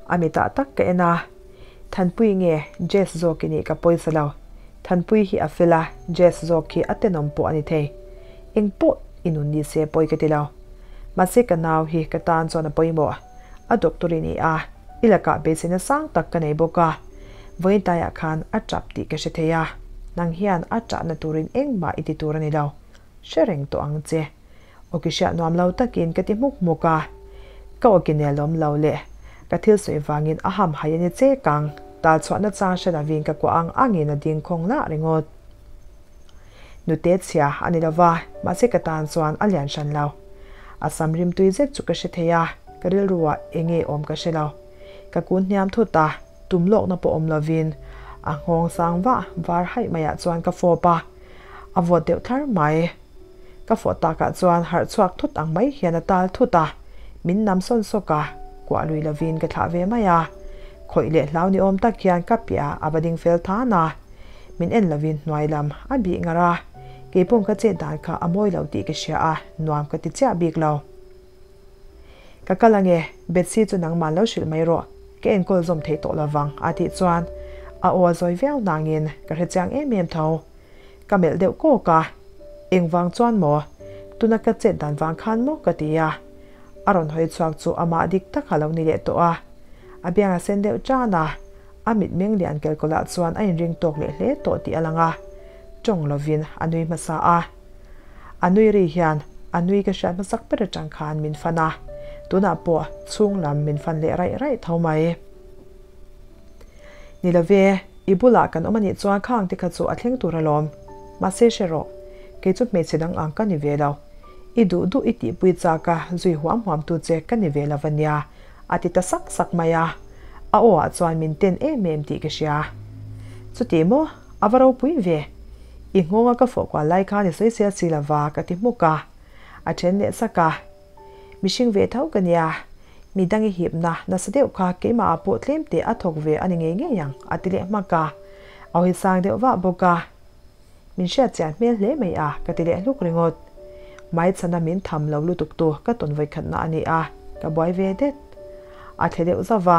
A mitah tak ka en a, Thanpui nge Jess zawk i nih ka pawisa lo. Thanpui hi a fel a, Jess zawk hi a tenawm pawh a ni thei. Eng pawh i nun ni se pawi ka ti lo. Mahse ka nau hi ka tan chuan a pawimawh. A doctor i ni a, i lakah beiseina sang tak ka nei bawk a. Vawiin taiah khan a tap tih ka hre thei a, nang hian a tahna turin engmah i ti tur a ni lo. Hre reng tawh ang che. Awki hriat nuam lo takin ka ti hmuk hmuk a, ka awki nelawm lo leh ka thil sawi vangin a ham hai a ni che kang, tal chhuahna chang hre lovin ka kuah ang angin a ding khawng lah ringawt. Nute chhia a ni lova, mahse ka tan chuan a lian hran lo. A sam rim tui zet chu ka hre thei a, ka rilruah eng nge awm ka hre lo. Ka kun hniam thut a, tum lawkna pawh awm lovin a nghawng sang vah var haih maiah chuan ka fawp a, a vawt deuh thlar mai. Ka fawh takah chuan harh chhuak thut ang mai hian a tal thut a, min nam sawn sawk a, kuah lui lovin ka thlah ve mai a. Khawih leh hlau ni awm tak hian ka piah a va ding fel than a, min en lovin hnuai lam a bih ngar a, keipawm ka chet dan kha a mawi lo tih ka hria a, nuam ka ti chiah bik lo. Ka kal ange, Betsy chu nangmah lo hrilh mai rawh, ka enkawl zawm thei tawh lovang a tih chuan a aw a zawi viau nangin ka hrechiang em em tho. Ka melh deuh kawk a, Engvang chuan maw? Tuna ka chet dan vang khan maw ka ti a. A rawn hawi chhuak chu amah dik tak a lo ni leh tawh a. A biang a sen deuh tan a, a mitmeng lian kelkawlah chuan a inring tawk leh hle tawh tih a lang a. Tawng lovin a nui hmasa a. A nui ri hian a nui ka hriat hmasak ber atang khan min fan a, tunah pawh chhung lam min fan leh raih raih tho mai. Ni love, i bulah kan awm a nih chuan khang te kha chu a thleng tur alawm. Mahse hre rawh, kei chu hmeichhe dang ang ka ni ve lo. I duh duh i tihpui chak a, zui huam huam tu che ka ni ve lo va nia, a ti ta sak sak mai a. A aw ah chuan min ten em em tih ka hria. Chuti maw, a va ropui ve. I nghawnga ka fawh kual lai khan i sawi sel si lova ka ti hmuk a. A then leh sak a. Mihring ve tho ka nia, mi dang i hipna nasa deuh kha keimah ah pawh tlem teh a thawk ve a ni ngei ngei ang a ti leh hmak a. A hawi sang deuh vah bawk a. Min hriat chian hmel hle mai a ka ti leh hluk ringawt. Hmaichhana min tham lo lutuk tu ka tawn vawikhatna a ni a, ka buai ve det. A thle deuh zauh va.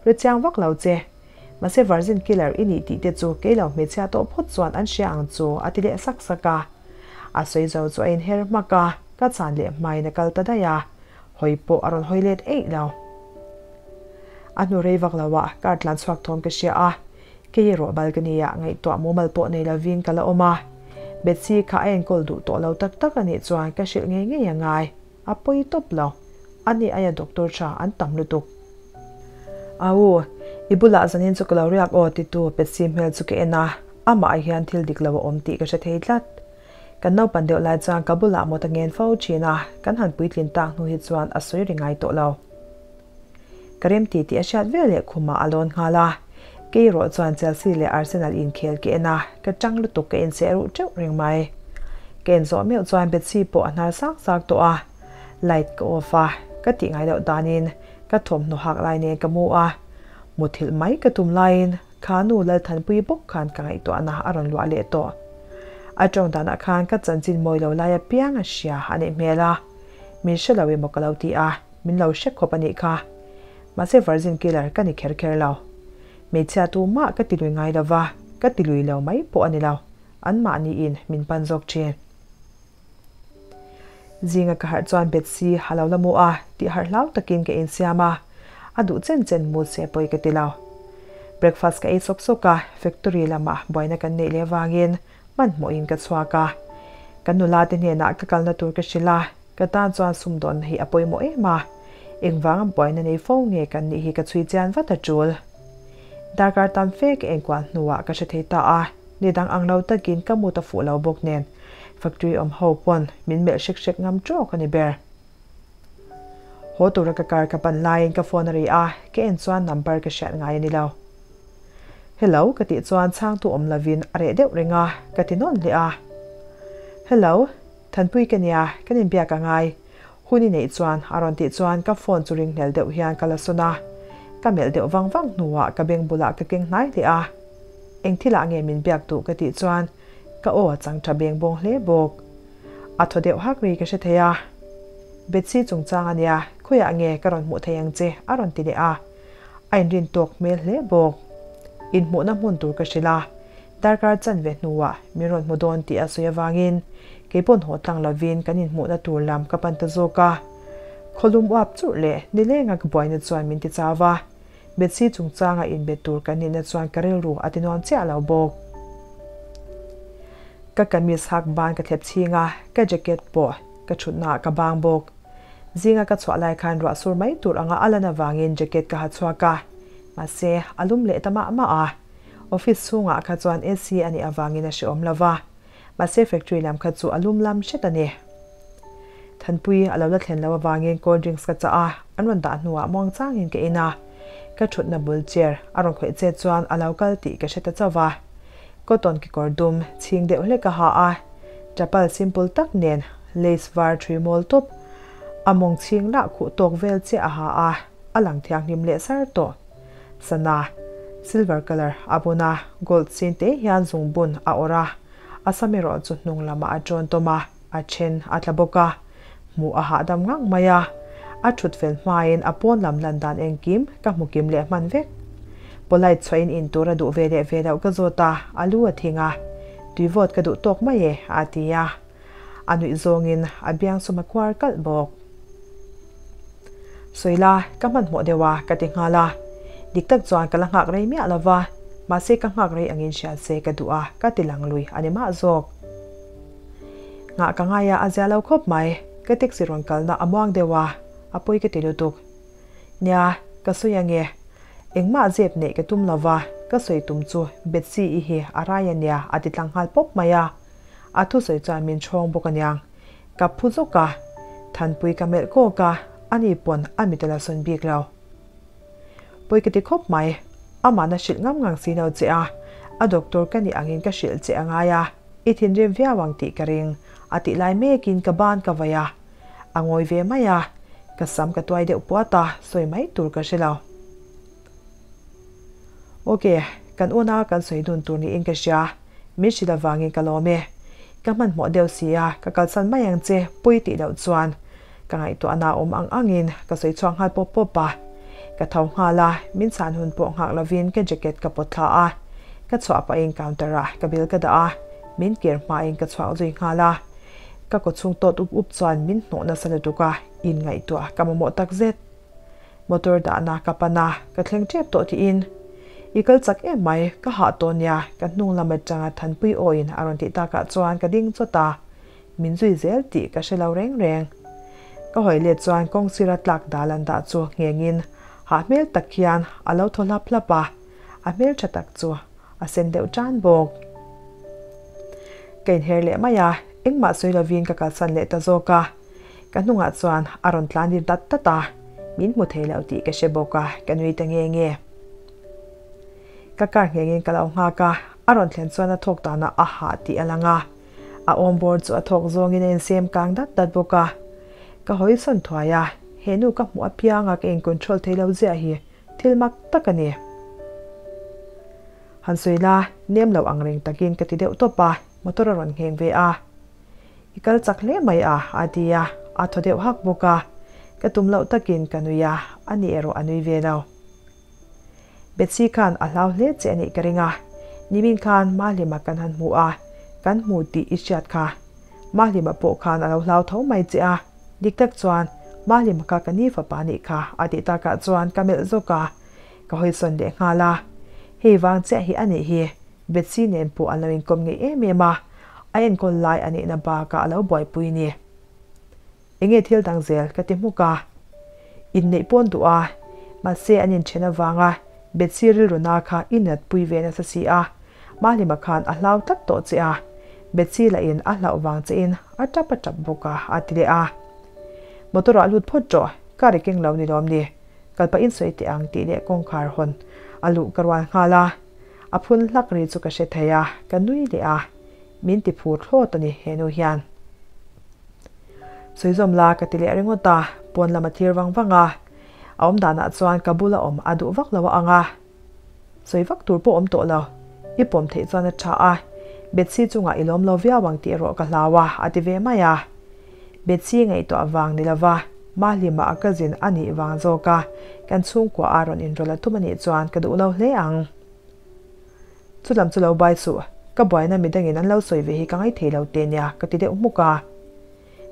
Ri chiang vak lo che. Mahse virgin killer i nih tih te chu kei lo hmeichhia tawh phawt chuan an hria ang chu a ti leh sak sak a. A sawi zo chu a inher hmak a, ka chan leh hmain a kal ta daih a, hawi pawh a rawn hawi let eih lo. A hnu rei vak lo ah car tlan chhuak thawm ka hria a, kei erawh balcony ah ngaihtuah mumal pawh nei lovin ka la awm a. Betsy kha a enkawl duh tawh lo tak tak a nih chuan ka hrilh ngei ngei a ngai. A pawi tawp lo. A ni aia doctor tha an tam lutuk. Au, i bulah zanin chu ka lo riak aw titu Betsy hmel chu ka en a, amah ah hian thil dik lo a awm tih ka hre thei tlat. Kan naupan deuh lai chuan ka bulah mawt a ngen fo thin a, kan han puitlin tak hnu hi chuan a sawi ri ngai tawh lo. Ka rem ti tih a hriat vel leh khumah a lawn nghal a, kei erawh chuan Chelsea leh Arsenal inkhel ka en a, ka tang lutuk ka inseh ruh teuh reng mai. Ka en zawh meuh chuan Betsy pawh a hnar sak sak tawh a, light ka off a, ka tih ngai loh danin ka thawmhnaw hak lai nen ka mu a, muthilh mai ka tum laiin kha nu Lalthanpuii bawk khan ka ngaihtuahna a rawn luah leh tawh. A tawng danah khan ka chanchin mawi lo lai apiang a hria a nih hmel a, min hre lo emaw ka lo ti a. Min lo hre khawp a nih kha. Mahse virgin killer ka ni kher kher lo. Hmeichhia tu mah ka ti lui ngai lo va, ka ti lui lo mai pawh a ni lo. An mahniin min pan zawk thin. Zinga ka harh chuan Betsy a lo la mu a, tih harh hlau takin ka insiam a. A duh chen chen mu se pawi ka ti lo. Breakfast ka ei sawk sawk a, factory lamah buaina kan neih leh vangin hmanhmawhin ka chhuak a. Kan nula te hnenah ka kalna tur ka hrilh a. Ka tan chuan sumdawnna hi a pawimawh em a, engvanga buaina nei fo nge kan nih hi ka chhui chian vat a tul. Darkar tam fe ka enkual hnuah ka hre thei ta a, ni dang ang lo takin ka mut a fuh lo bawk nen factory awm ho pawn min melh hrek hrek ngam tawk a ni ber. Haw tura ka car ka pan laiin ka phone a ri a, ka en chuan number ka hriat ngai a ni lo. Hello ka tih chuan chhangtu awm lovin a reh deuh reng a, ka ti nawn leh a. Hello. Thanpui ka nia, kan inbiak a ngai. Hun i neih chuan a rawn tih chuan ka phone chu ringhlel deuh hian ka la sawn a. Ka melh deuh vang vang hnuah ka beng bulah ka keng hnai hle a. Eng thilah nge min biak duh ka tih chuan ka aw a chang tha beng bawng hle bawk. A thaw deuh hak ri ka hre thei a. Betsy chungchang a nia, khawiah nge ka rawn hmuh thei ang che a rawn ti leh a. A inrin tawk hmel hle bawk. Inhmuhna hmun tur ka hrilh a. Darkar chanve hnuah min rawn hmu dawn tih a sawi avangin keipawn haw tlang lovin kan inhmuhna tur lam ka pan ta zawk a. Khawlum uap churh leh nilenga ka buaina chuan min ti chau va, Betsy chungchanga inbe tur kan nihna chuan ka rilru a ti nuam chiah lo bawk. Ka kamis hak ban ka thlep chhing a, ka jacket pawh ka thutnaah ka bang bawk. Zinga ka chhuah lai khan ruah sur mai tur anga a lan avangin jacket ka ha chhuak a, mahse a lum leh ta mah mah a. Office chhungah kha chuan AC a nih avangin a hrehawm lo va, mahse factory lam kha chu a lum lam hret a ni. Thanpui a lo la thlen loh avangin cold drinks ka chah a, an rawn dah hnuah muangchangin ka in a. Ka thutna bul chair a rawn khawih chet chuan a lo kal tih ka hre ta chauh va. Cotton kekawr dum chhing deuh hlek a ha a, chapal simple tak nen lace var thui mawl tawp, a mawng chhing lah khuh tawk vel chiah a ha a, a lang thianghlim leh sar tawh. Sana silver colour a bun a, gold sin te hian zungbun a awrh a, a sam erawh chu hnung lamah a tawn tawm a, a then a tla bawk a, hmuh a hahdam ngang mai a, a thut fel hmain a pawn lam lan dan engkim ka hmu kim leh hman vek. Polite chhuahin in tur a duh ve leh ve loh ka zawt a, a lu a thing a, tui vawt ka duh tawk mai e a ti a, a nuih zawngin a biang sum a kuar kalh bawk. Sawi la, ka hmanhmawh deuh a, ka ti nghal a. Dik tak chuan ka la nghak rei miah lo va, mahse ka nghak rei angin hria se ka duh a, ka ti lang lui a ni mah zawk. Nghah ka ngai a, a zia lo khawp mai. Ka taxi rawn kalna a muang deuh a, a pawi ka ti lutuk. Nia, ka sawi ange. Engmah zep neih ka tum lo va, ka sawi tum chu Betsy-i hi a rai a nia, a ti tlang nghal pawp mai a. A thusawi chuan min chhawng bawk aniang. Ka phu zawk a, Thanpui ka melh kawk a, ani pawn a mit a la sawn bik lo. Pawi ka ti khawp mai, amahna hrilh ngam ngang si lo che a, a doctor ka nih angin ka hrilh che a ngai a, i thinrim viau ang tih ka ring, a tih lai mekin ka ban ka vai a, a ngawi ve mai a, ka sam ka tuai deuh puat a, sawi mai tur ka hre lo. Ok, kan unau kan sawi dun tur niin ka hria, min hrilh avangin ka lawm e. Ka hmanhmawh deuh si a, ka kalsan mai ang che, pawi tih loh chuan. Ka ngaihtuahna awm ang angin ka sawi chhuak nghal pawp pawp a. Ka tho nghal a, min chhan hun pawh nghak lovin ka jacket ka pawt thla a. Ka chhuah pahin counter ah ka bill ka dah a, min kir hmain ka chhuak zui nghal a. Ka kawchhung tawt up up chuan min hnawh nasa lutuk a, inngaihtuah ka mamawh takzet. Motor dahna ka pan a, ka thleng tep tawh tiin, I kal chak em mai, ka hah tawh nia, ka hnung lam atanga Thanpui awiin a rawn tih takah chuan ka ding chawt a, min zui zel tih ka hre lo reng reng. Ka hawi let chuan kawng sira tlak dal an dah chu nghengin hah hmel tak hian a lo thaw hlap hlap a, a hmel tha tak chu a sen deuh tan bawk. Ka inher leh mai a, engmah sawi lovin ka kalsan leh ta zawk a. Ka hnungah chuan a rawn tlan ri dat dat a, min hmu thei lo tih ka hre bawk a, ka nui ta nge nge. Ka car nghengin ka lo nghak a, a rawn thlen chuan a thawk danah a hah tih a lang a, a awm bawr chu a thawk zawngin a insem kang dat dat bawk a. Ka hawi sawn thuai a, he nu ka hmuh apianga ka in control thei lo ziah hi thil mak tak a ni. Han sawi la, nem lo ang reng takin ka ti deuh tawp a, motor a rawn ngheng ve a. I kal chak hle mai a, a ti a, a thaw deuh hak bawk a. Ka tum loh takin ka nui a, ani erawh a nui ve lo. Betsy khan a hlau hle che a nih ka ring a, nimin khan Mahlima kan han hmu a, kan hmu tih i hriat kha. Mahlima pawh khan a lo hlau tho mai che a, dik tak chuan Mahlima kha ka ni fapa nih kha a tih takah chuan ka melh zawk a, ka hawisawn leh nghal a. Hei vang chiah hi a nih hi. Betsy nen pawh an lo inkawm ngei em em a, a enkawl lai a nihna bakah a lo buaipui ni. Enge thil dang zel ka ti hmuk a. Inneih pawn duh a, mahse an inthen avanga Betsy rilruna kha i natpui ve nasa si a, Mahlima khan a hlau tlat tawh che a, Betsy lahin a hlauh vang chein a tap a tap bawk a, a ti leh a. Motor ah lut phawt rawh, car i keng lo ni lawm ni, kal pahin sawi teh ang tih leh kawngkhar hawn a luh ka rual nghal a. A phun hlak ri chu ka hre thei a, ka nui leh a, min ti phur thlawt a ni he nu hian. Sawi zawm la ka ti leh ringawt a, pawn lam a thlir vang vang a, a awm danah chuan ka bula awm a duh vak lo a ang a, sawi vak tur pawh awm tawh lo, i pawm theih chuan a tha a, Betsy chungah i lawm lo viau ang tih erawh ka hlau a, a ti ve mai a. Betsy ngaihtuah vang ni lova, Mahlima a cousin a nih vang zawk a, kan chhungkua a rawn inrawlh a tum a nih chuan ka duh lo hle ang. Chulam chu lo bai suh, ka buaina midangin an lo sawi ve hi ka ngaithei lo teh nia ka ti deuh hmuk a.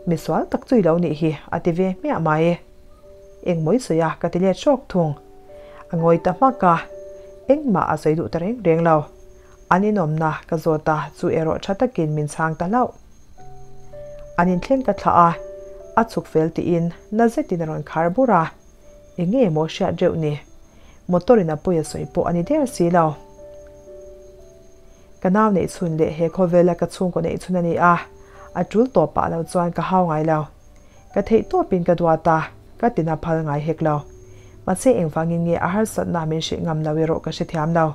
Misual tak chu i lo nih hi a ti ve hmiah mai. Engmaw i sawi a ka ti let hrawk thung. A ngawi ta hmak a, engmah a sawi duh ta reng reng lo. An inawmna ka zawt a, chu erawh tha takin min chhang ta hlauh. An inthleng ka thlah a, a chhuk fel tiin na zetin a rawn khar bur a. Eng nge maw hriat reuh ni? Motor in a pawi a sawi pawh a ni der si lo. Ka nau neih chhun leh he khawvela ka chhungkaw neih chhun a ni a, a tul tawp pah lo chuan ka hau ngai lo. Ka theih tawpin ka duat a, ka tina phal ngai hek lo. Mahse engvangin nge a harsatna min hrilh ngam lo erawh ka hrethiam lo.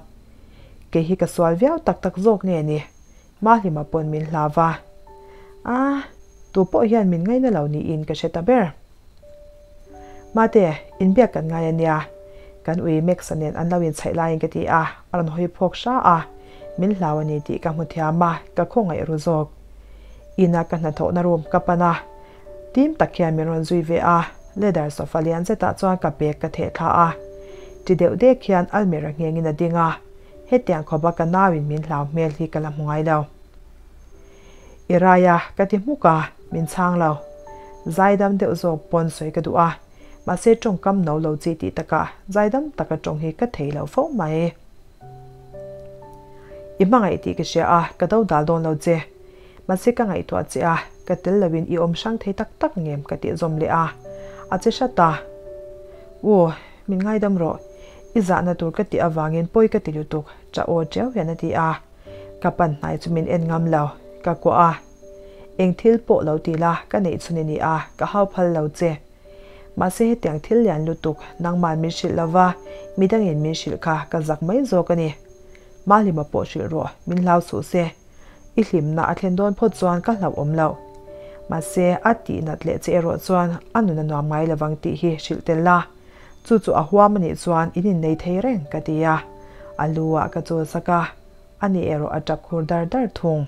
Kei hi ka sual viau tak tak zawk nge ni? Mahlima pawn min hlau va. A, tu pawh hian min ngaina lo niin ka hre ta ber. Mate, inbiak kan ngai a nia. Kan ui Max-a nen an lo inchhaih laiin ka ti a, a rawn hawi phawk hra a, min hlau a ni tih ka hmu thiam a, ka khawngaih ru zawk. Ina ka hnathawhna room ka pan a, tim tak hian min rawn zui ve a, leather sofa lian zetah chuan ka bag ka theh thla a, ti deuh dek hian almirah nghengin a ding a, hetiang khawpa ka nauin min hlau hmel hi ka la hmu ngai lo. I rai a, ka ti hmuk a, min chhang lo. Zaidam deuh zawk pawn sawi ka duh a, mahse tawngkam no lo chi tih takah zaidam taka tawng hi ka thei lo fo mai. I hmangaih tih ka hria a, ka do dal dawn lo che. Mahse ka ngaihtuah che a, ka tel loin i awm hrang thei tak tak ngem ka tih zawm leh a, a che hrat a. U, min ngaidam rawh. I zahna tur ka tih avangin pawi ka ti lutuk, ṭah aw ṭeu hian a ti a. Ka pan hnai chu min en ngam lo, ka kuah a. Eng thil pawh lo ti la, ka neih chhun i ni a, ka hau phal lo che. Mahse hetiang thil lian lutuk nangman min hrilh lo va, midangin min hrilh kha ka zak mai zawk a ni. Mahlima pawh hrilh rawh, min hlau suh se. I hlimna a thlen dawn phawt chuan ka hlauh awm loh. Mahse a tih nat leh che erawh chuan a nun a nuam ngai lovang tih hi hrilh tel la. Chu chu a huam a nih chuan in innei thei reng ka ti a, a lu ah ka chul sak a, ani erawh a tap khur dar dar thung.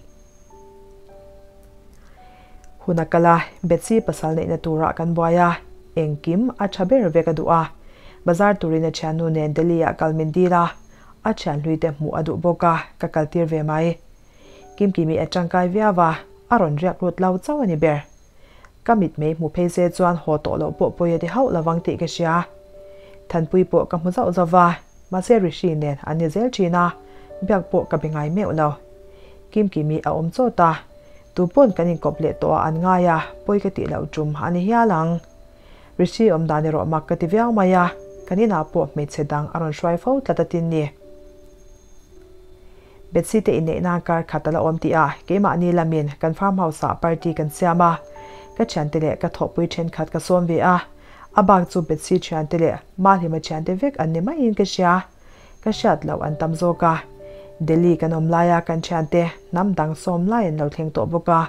Hun a kal a, Betsy pasal neihna turah kan buai a, engkim a tha ber vek a duh a. Bazar turin a thiannu nen Delhi ah kal min dil a, a thian hlui te hmuh a duh bawk a, ka kal tir ve mai. Kimkimi a tangkai viau a, a rawn riak lut lo chauh a ni ber. Ka mitmei hmu phei se chuan haw tawh loh pawh pawi a ti hauh lovang tih ka hria. Thanpui pawh ka hmu zauh zauh va, mahse Rishi nen an ni zel thin a, biak pawh ka be ngai meuh lo. Kimkimi a awm chawt a, tu pawn kan inkawp leh tawh ah an ngai a, pawi ka tih loh tum a ni hial ang. Rishi awm dan erawh mak ka ti viau mai a, kan inah pawh hmeichhe dang a rawn hruai fo tlat a tin ni. Betsy te inneih nan kar khat a la awm tih a, keimahni lamin kan farm house ah party kan siam a, ka thiante leh ka thawhpui thenkhat ka sawm ve a, a bak chu Betsy thiante leh Mahlima thiante vek an ni maiin ka hria, ka hriat loh an tam zawk a. Delhi kan awm laia kan thiante hnam dang sawm lai an lo thleng tawh bawk a,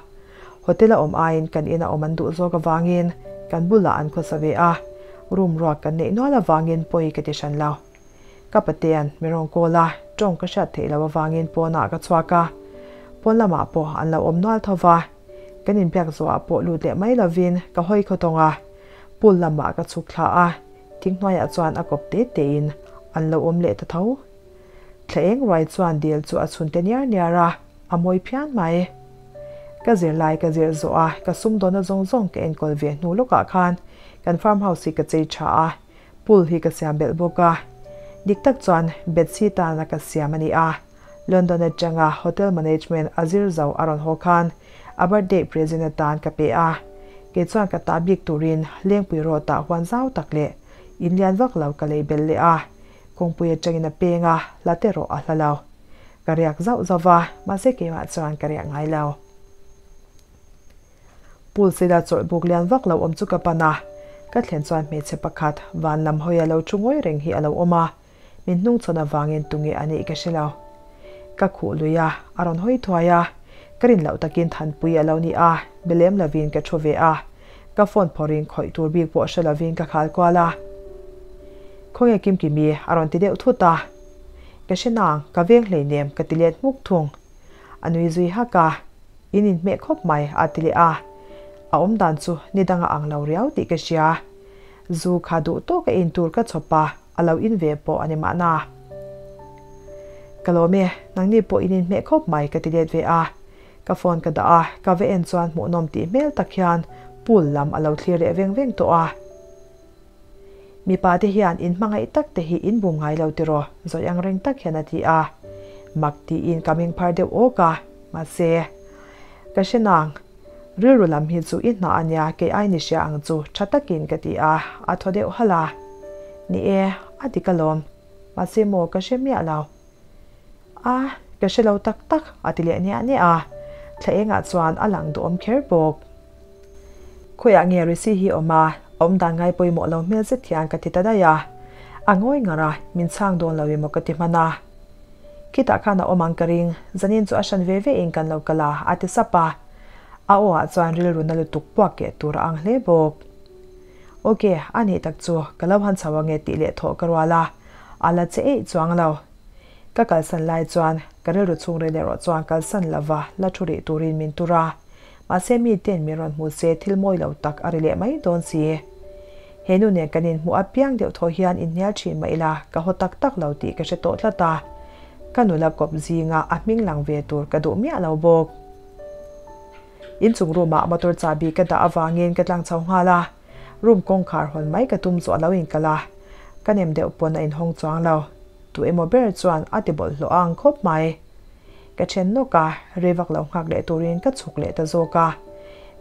hotel a awm aiin kan ina awm an duh zawk avangin kan bulah an khawsa ve a, room ruak kan neih nual avangin pawi ka ti hran lo. Ka patean mi rawn call a, tawng ka hriat theih loh avangin pawnah ka chhuak a. Pawn lamah pawh an lo awm nual tho va, kan inbiak zawhah pawh lut leh mai lovin ka hawi khaw tawng a. Pool lamah ka chhuk thla a, thing hnuaiah chuan a kawp te tein an lo awm leh ta tho. Thla eng ruai chuan dil chu a chhun te niar niar a, a mawi phian mai. Ka zirlai ka zir zawh a, ka sumdawnna zawng zawng ka enkawl ve hnu lawkah khan kan farm house hi ka chei tha a, Pool hi ka siam belh bawk a, dik tak chuan Betsy tana ka siam a ni a, London atanga Hotel Management a zir zo a rawn haw khan a birthday present atan ka pe a, kei chuan ka ta bik turin Lengpui Road ah huan zau tak leh in lian vak lo ka lei belh leh a, kawngpui atangin a peng a, hla te rawh a hla lo. Ka riak zauh zauh va, mahse keimah chuan ka riak ngai lo. Pool sida chawlh buk lian vak lo awm chu ka pan a, ka thlen chuan hmeichhe pakhat van lam hawi a lo thu ngawi reng hi a lo awm a, min hnungchhawn avangin tunge a nih ka hre lo. Ka khuh lui a, a rawn hawi thuai a, ka rin loh takin Thanpui a lo ni a, be lem lovin ka thu ve a, ka phone phawrhin khawih tur bik pawh hre lovin ka khal kual a. Khawnge Kimkimi a rawn ti deuh thut a, ka hre nang, ka veng hleinem ka ti let hmuk thung. A nui zui hak a. In inhmeh khawp mai, a ti leh a. A awm dan chu ni danga ang lo riau tih ka hria. Zu kha duh tawk a in tur ka chhawp a, a lo in ve pawh a ni mahna. Ka lawm e, nangni pawh in inhmeh khawp mai ka ti let ve a. Ka phone ka dah a, ka va en chuan hmuhnawm tih hmel tak hian pool lam a lo thlir leh veng veng tawh a. Mipa te hian in hmangaih tak te hi in bum ngai lo tiraw? Zawi ang reng tak hian a ti a. Mak tiin ka meng phar deuh awk a, mahse, ka hre nang, rilru lam hi chu i hna a nia, kei ai ni hria ang chu, tha takin ka ti a, a thaw deuh halh a. Ni e, a dik alawm, mahse maw ka hre miah lo. A, ka hre lo tak tak, a ti leh niah niah a, thla engah chuan a lang duhawm kher bawk. Khawiah nge Risi hi awm a, awm dan ngai pawimawh lo hmel zet hian ka ti ta daih a. A ngawi ngar a, min chhang dawn lo emaw ka ti hman a. Khitah khan a awm ang ka ring, zanin chu a hran ve ve in kan lo kal a, a ti sap a. A aw ah chuan rilru na lutuk puak keh tur a ang hle bawk. Ok, a nih tak chu, ka lo han chho ange tih leh thawh ka rual a, a la che eih chuang lo. Ka kalsan lai chuan ka rilru chhungril erawh chuan kalsan lova la thu rih turin min tur a, mahse mi ten min rawn hmu se thil mawi lo tak a ri leh mai dawn si. He nu nen kan inhmuh apiang deuh thaw hian inhnial thin mah ila ka haw tak tak lo tih ka hre tawh tlat a, ka nula kawp zinga a hming lang ve tur ka duh miah lo bawk. Inchung room ah motor chahbi ka dah avangin ka tlang chho nghal a, room kawngkhar hawn mai ka tum chu a lo inkal a, ka nem deuh pawn a inhawng chuang lo. Tu emaw ber chuan a ti bawlhhlawh a ang khawp mai. Ka then nawk a, rei vak lo nghak leh turin ka chhuk leh ta zawk a.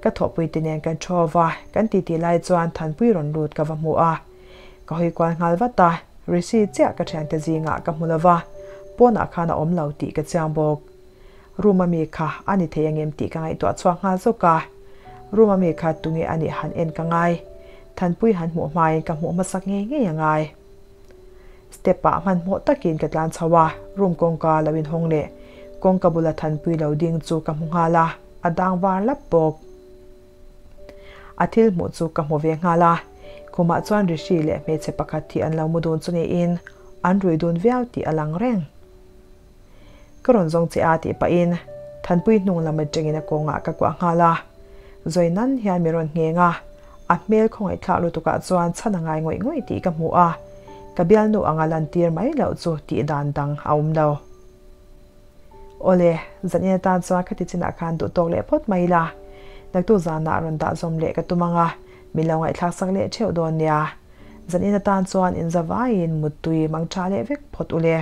Ka thawhpui te nen kan thu va, kan titi lai chuan Thanpui rawn lut ka va hmu a. Ka hawi kual nghal vat a, Rishi chiah ka thiante zingah ka hmu lo va, pawnah khan a awm lo tih ka chiang bawk. Room a mi kha a ni thei angem tih ka ngaihtuah chhuak nghal zawk a. Room a mi kha tunge a nih han en ka ngai. Thanpui han hmuh hmain ka hmuh hmasak ngei ngei a ngai. Step ah hmanhmawh takin ka tlan chho a, room kawngka lo inhawng leh kawngka bula Thanpui lo ding chu ka hmu nghal a, a dang var lap bawk. A thil hmuh chu ka hmu ve nghal a, khumah chuan Rishi leh hmeichhe pakhat hi an lo mu dun chu niin an rui dun viau tih a lang reng. Ka rawn zawng che a tih pahin Thanpui hnung lam atangin a kawngah ka kuah nghal a, zawi nan hian min rawn ngheng a, a hmel khawngaihthlak lutukah chuan chhan a ngai ngawih ngawih tih ka hmu a, ka bialnu anga lantir mai loh chu tih dan dang a awm lo. Awle, zanin atan chuan khati chinah khan duh tawk leh phawt mai ila, naktuk zanah rawn dah zawm leh ka tum ang a, min lo ngaihthlak sak leh theuh dawn nia. Zanin atan chuan inzavaiin muttui mang tha leh vek phawt ule.